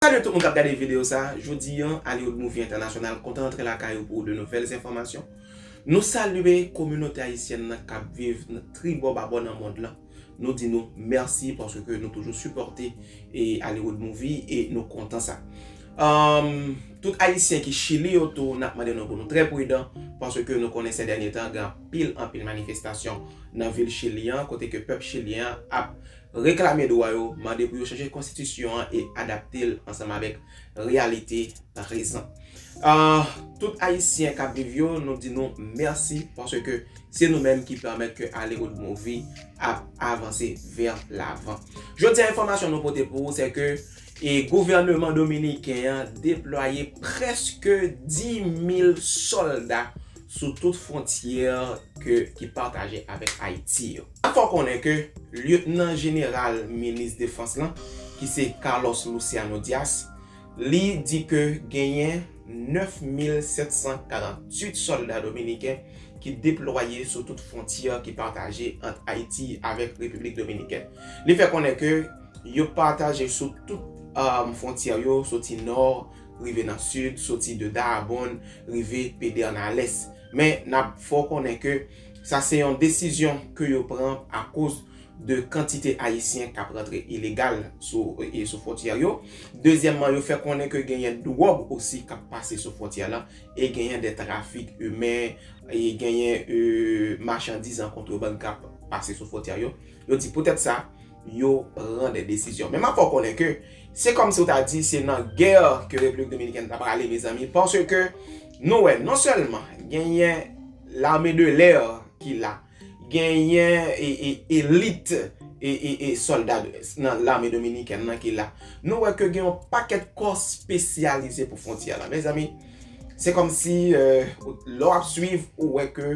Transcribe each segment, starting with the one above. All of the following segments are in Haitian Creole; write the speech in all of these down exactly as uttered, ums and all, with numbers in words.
Salye tout moun k ap gade videyo sa. Jodi a, Hollywood Movie International kontan rantre lakay ou pou de nouvèl enfòmasyon. Nou salye kominote ayisyèn nan k ap viv nan tribò babò nan mond lan. Nou di nou mèsi paske nou toujou sipòte e Hollywood Movie e nou kontan sa. Um, tout Ayisyen ki Chili yo tou, n ap mande nou pou nou trè pridan paske nou konnen se dènye tan gen anpil, anpil manifestasyon nan vil Chili an, kote ke pèp chilyen an ap reklame dwa yo, mande pou yo chanje konstitisyon an e adapte l ansanm avèk reyalite prezan. Ah, tout Ayisyen k ap viv yo, nou di nou mèsi paske se nou menm ki pèmèt ke Hollywood Movie ap avanse vè lavan. Jodi a, enfòmasyon nou pote pou ou, se ke e gouvènman dominiken an deplwaye prèske dis mil sòlda sou tout fwontyè ke, ki pataje avèk Ayiti yo. N ap fè w konnen ke Lyetnan Jeneral Minis Defans lan, ki se Carlos Luciano Diaz, li di ke genyen nèf mil sèt san karanntuit sòlda dominiken ki deplwaye sou tout fwontyè ki pataje ant Ayiti avèk Repiblik Dominikèn. Li fè konnen ke yo pataje sou tout, um, fwontyè yo, soti nò rive nan sid, soti de Dajabón rive Pedernales. Men n ap fè w konnen ke sa se yon desizyon ke yo pran akoz de kantite Ayisyen k ap rantre ilegal sou, e sou fwontyè yo. Dezyèmman, yo fè konnen ke genyen dwòg osi k ap pase sou fwontyè lan, e genyen de trafik imen, e genyen, e, machandiz an kontrebann k ap pase sou fwontyè yo. Yo di poutèt sa, yo pran de desizyon. Men m ap fè w konnen ke se kòmsi w ta di se nan gè ke Repiblik Dominikèn ta prale, mezanmi, paske nou wè non sèlman genyen lame de lè ki la, genyen e, e, elit e, e, e sòlda nan lame dominikèn nan ki la. Nou wè ke gen yon pakèt kò espesyalize pou fwontyè la. Mezanmi, se kòmsi, euh, lè w ap swiv, ou wè ke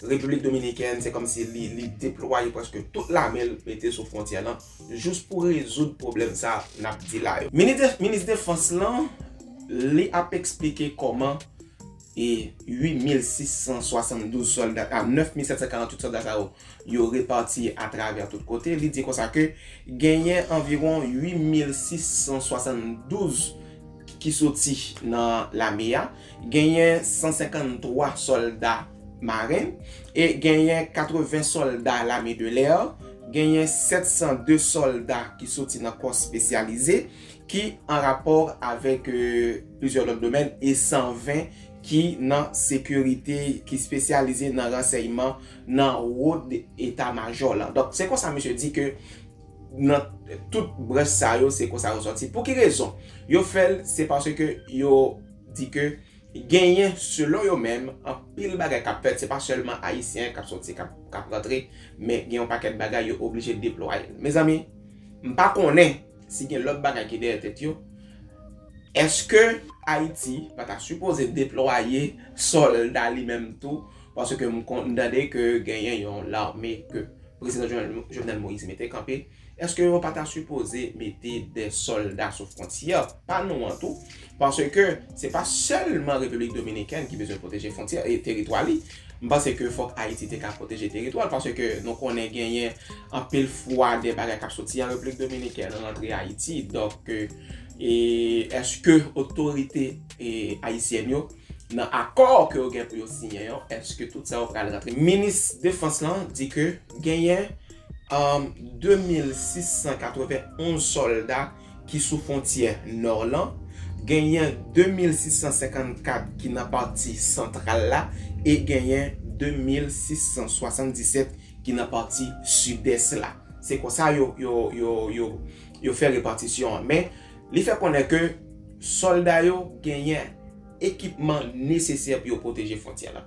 Repiblik Dominikèn, se kòmsi li, li deplwaye prèske tout lame l mete sou fwontyè lan, jis pou rezoud pwoblèm sa n ap di la yo. Minis de, minis defans lan, li ap eksplike kòman e uit mil sis san swasanndouz sòlda, a, nèf mil sèt san karanntuit sòlda sa yo, yo repati atravè tout kote. Li di konsa ke genyen anviwon uit mil sis san swasanndouz ki soti nan lame a, genyen san senkanntwa sòlda maren, e genyen katreven sòlda lame de lè, genyen sèt san de sòlda ki soti nan kò espesyalize, ki an rapò avèk, euh, plizyè lòt domèn, e san ven ki nan sekirite, ki espesyalize nan ransèyman nan wo eta majò lan. Donk, se konsa misye di ke nan tout branch sa yo, se konsa yo sòti. Pou ki rezon? Yo fè l, se paske yo di ke genyen, selon yo menm, anpil bagay k ap fèt, se pa sèlman Ayisyen k ap sòti, k ap, k ap rantre, men gen yon pakèt bagay yo oblije deplwaye. Mezanmi, m pa konnen si gen lòt bagay ki dèyè tèt yo. Èske Ayiti pa ta sipoze deplwaye sòlda li menm tou? Paske m konn, m tande ke genyen yon lame ke Prezidan Jovenel, Jovenel Moïse mete kanpe. Èske yo pa ta sipoze mete de sòlda sou fwontyè pa nou an tou? Paske se pa sèlman Repiblik Dominikèn ki bezwen pwoteje fwontyè e teritwa li. M panse ke fòk Ayiti te ka pwoteje teritwa l, paske nou konnen genyen anpil fwa de bagay k ap soti an Repiblik Dominikèn rantre Ayiti. Donk, e, èske otorite, e, ayisyèn yo, nan akò ke yo gen pou yo siyen yo, èske tout sa yo pral rantre? Minis defans lan di ke genyen, um, de mil sis san katrevenonz sòlda ki sou fwontyè nò lan, genyen de mil sis san senkannkat ki nan pati santral la, e genyen de mil sis san swasanndisèt ki nan pati sidès la. Se konsa yo, yo, yo, yo, yo fè repatisyon an. Men, li fè konnen ke sòlda yo genyen ekipman nesesè pou yo pwoteje fwontyè la.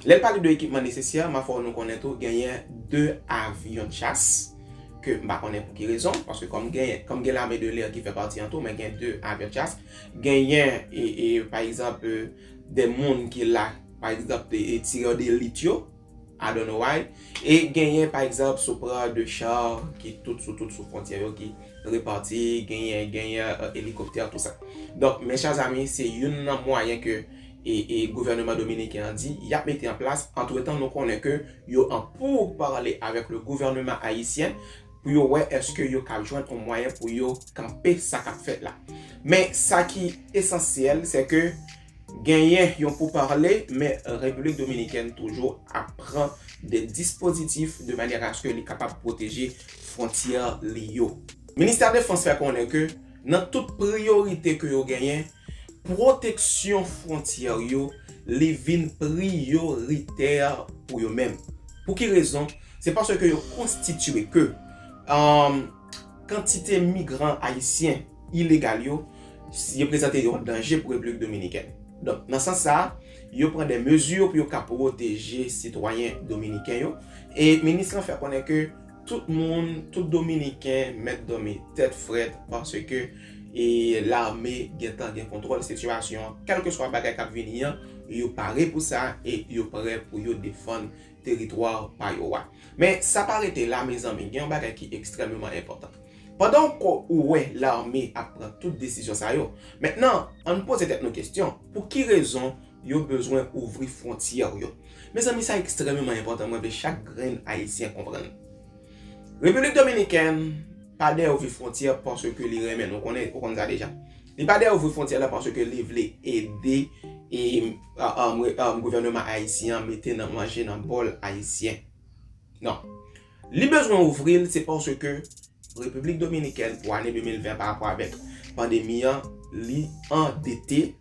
Lè l pale de ekipman nesesè, m a fè nou konnen tou genyen de avyon de chas, ke m pa konnen pou ki rezon, paske kòm gen, kòm gen lame de lè ki fè pati an tou, men gen de avyon de chas, genyen, e, e, pa egzanp, e, de moun ki la, pa egzp, e, e tirè delit yo, I don't know why. E genyen, pa egzanp, si w pran de cha ki tout sou, tout sou fwontyè yo ki repati, genyen, genyen, e, elikoptè, tou sa. Donk, mes chers amis, se youn nan mwayen ke, e, e gouvènman dominiken an di y ap mete an plas. Antretan, nou konnen ke yo an pourparlers avèk le gouvènman ayisyen pou yo wè èske yo ka jwenn yon mwayen pou yo kanpe sa k ap fèt la. Men sa ki esansyèl, se ke genyen yon poupale, men Repiblik Dominikèn toujou ap pran de dispozitif de manyè aske li kapab pwoteje fwontyè li yo. Ministè Defans fè konnen ke nan tout priyorite ke yo genyen, pwoteksyon fwontyè yo, li vin priyoritè pou yo menm. Pou ki rezon? Se paske yo konstitye ke, um, kantite migran ayisyen ilegal yo, yo prezante yon danje pou Repiblik Dominikèn. Donk, nan sans sa a, yo pran de mezi pou yo ka pwoteje sitwayen dominiken yo. E minis lan fè konnen ke tout moun, tout Dominiken mèt dòmi tèt frèt paske e lame gentan gen kontwòl sitiyasyon an. Kèlkeswa bagay k ap vini an, yo pare pou sa e yo prè pou yo defann teritwa pa yo a. Men sa pa rete la, mezanmi, gen yon bagay ki ekstrèmeman enpòtan. Pandan w ko-, ou wè lame ap pran tout desizyon sa yo, mentnan, ann poze tèt nou kesyon, pou ki rezon yo bezwen ouvri fwontyè yo? Mezanmi, sa ekstrèmeman enpòtan, mwen vle chak grenn Ayisyen konprann. Repiblik Dominikèn pa dèyè ouvri fwontyè paske li renmen nou, konnen, ou konn sa deja. Li pa dèyè ouvri fwontyè la paske li vle ede e, a, a, a, gouvènman ayisyen an mete nan manje nan bòl ayisyen. Non. Li bezwen ouvri l, se paske Repiblik Dominikèn pou ane de mil ven pa rapò avèk pandemi an, li andete.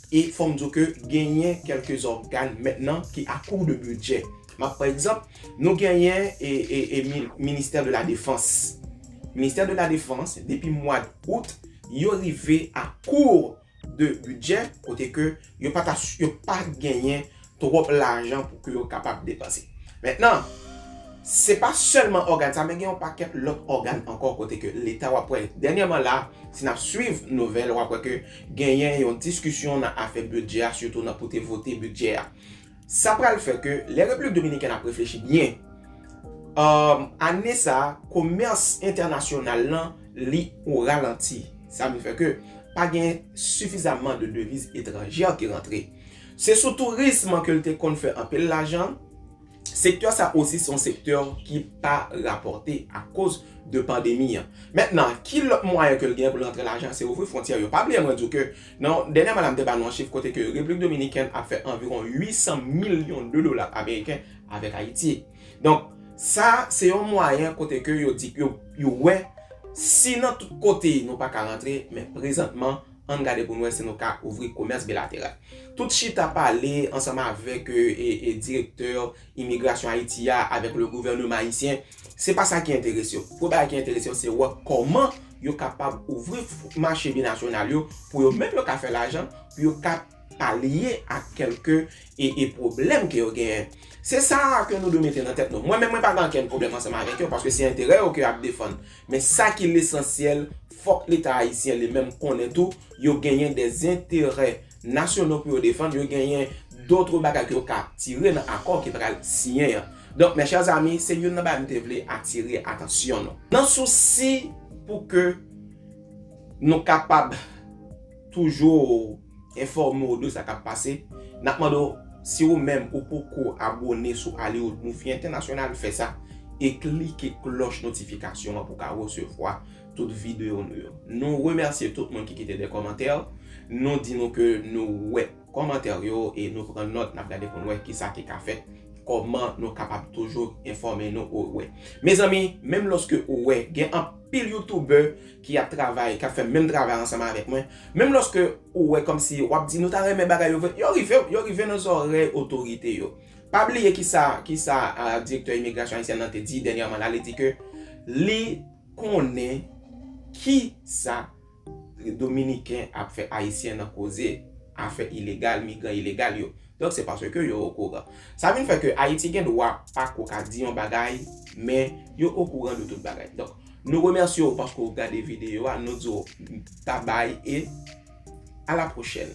E fò m di w ke genyen kèlke ògàn mentnan ki a kour de bidjè. M ap pran egzanp, nou genyen e, e, e mi-, Ministè de la Defans. Ministè de la Defans, depi mwa d out, yo rive a kour de bidjè, kote ke yo pa ta, yo pa genyen twòp lajan pou ke yo kapab depanse. Mentnan, se pa sèlman ògàn sa, men gen yon pakèt lòt ògàn ankò kote ke Leta w ap wè. Dènyèman la, si n ap swiv nouvèl, w ap wè ke genyen yon diskisyon nan afè bidjè a, sitou nan pou te vote bidjè a. Sa pral fè ke lè Repiblik Dominikèn ap reflechi byen, um, ane sa a, komès entènasyonal lan, li o ralanti. Sa vin fè ke pa gen sifizaman de deviz etranjè ki rantre. Se sou tourism ke l te konn fè anpil lajan. Sektè sa osi se yon sektè ki pa rapòte akoz de pandemi an. Mentnan, ki lòt mwayen ke l gen pou l rantre lajan? Se ouvri fwontyè yo. Pa bliye mwen di w ke nan dènyèman la, m te ba nou yon chif kote ke Repiblik Dominikèn ap fè anviwon uit san milyon de dola ameriken avèk Ayiti. Donk, sa se yon mwayen kote ke yo di, yo, yo wè si nan tout kote nou pa ka rantre, men prezantman, ann gade pou n wè si nou ka ouvri komès bilateral. Tout chita pale ansanm avèk, e, e, e, direktè imigrasyon Ayiti a, avèk le gouvènman ayisyen, se pa sa ki enterese yo. Premye bagay ki enterese yo, se wè kòman yo kapab ouvri f-, mache binasyonal yo, pou yo menm yo ka fè lajan, pou yo ka palye a kèlke e, e pwoblèm ke yo genyen. Se sa a ke nou dwe mete nan tèt nou. Mwen menm, mwen pa gen okenn pwoblèm ansanm avèk yo, paske se enterè yo ke y ap defann. Men sa ki lesansyèl, fòk Leta ayisyen li menm konnen tou, yo genyen de enterè nasyono pou yo defann, yo genyen dòt bagay ke yo ka tire nan akò ki pral siyen an. Donk, mes chers amis, se youn nan bagay m te vle atire atansyon nou. Nan sousi pou ke nou kapab toujou enfòme w de sa k ap pase, n ap mande w, si ou menm ou poko abòne sou Hollywood Movie International, fè sa e klike klòch notifikasyon an pou w ka resevwa tout videyo nou yo. Nou remèsye tout moun ki kite de kòmantè. Nou di nou ke nou wè kòmantè yo e nou pran nòt, n ap gade pou n wè kisa ki ka fèt, kòman nou kapab toujou enfòme nou ou wè. Mezanmi, menm lòske ou wè gen anpil youtubè ki ap travay, k ap fè menm travay ansanm avèk mwen, menm lòske ou wè kòmsi w ap di nou ta renmen bagay yo vre, yo rive, yo rive nan zòrèy otorite yo. Pa bliye kisa, kisa, a, direktè imigrasyon ayisyèn nan te di dènyèman la, li di ke li konnen kisa Dominiken ap fè Ayisyen nan koze afè ilegal, migran ilegal yo. Donk, se paske yo okouran. Sa vin fè ke Ayiti gen dwa pa ko ka di yon bagay, men yo okouran de tout bagay. Donk, nou remèsye w paske w gade videyo a, nou di w babay e a la pwochèn.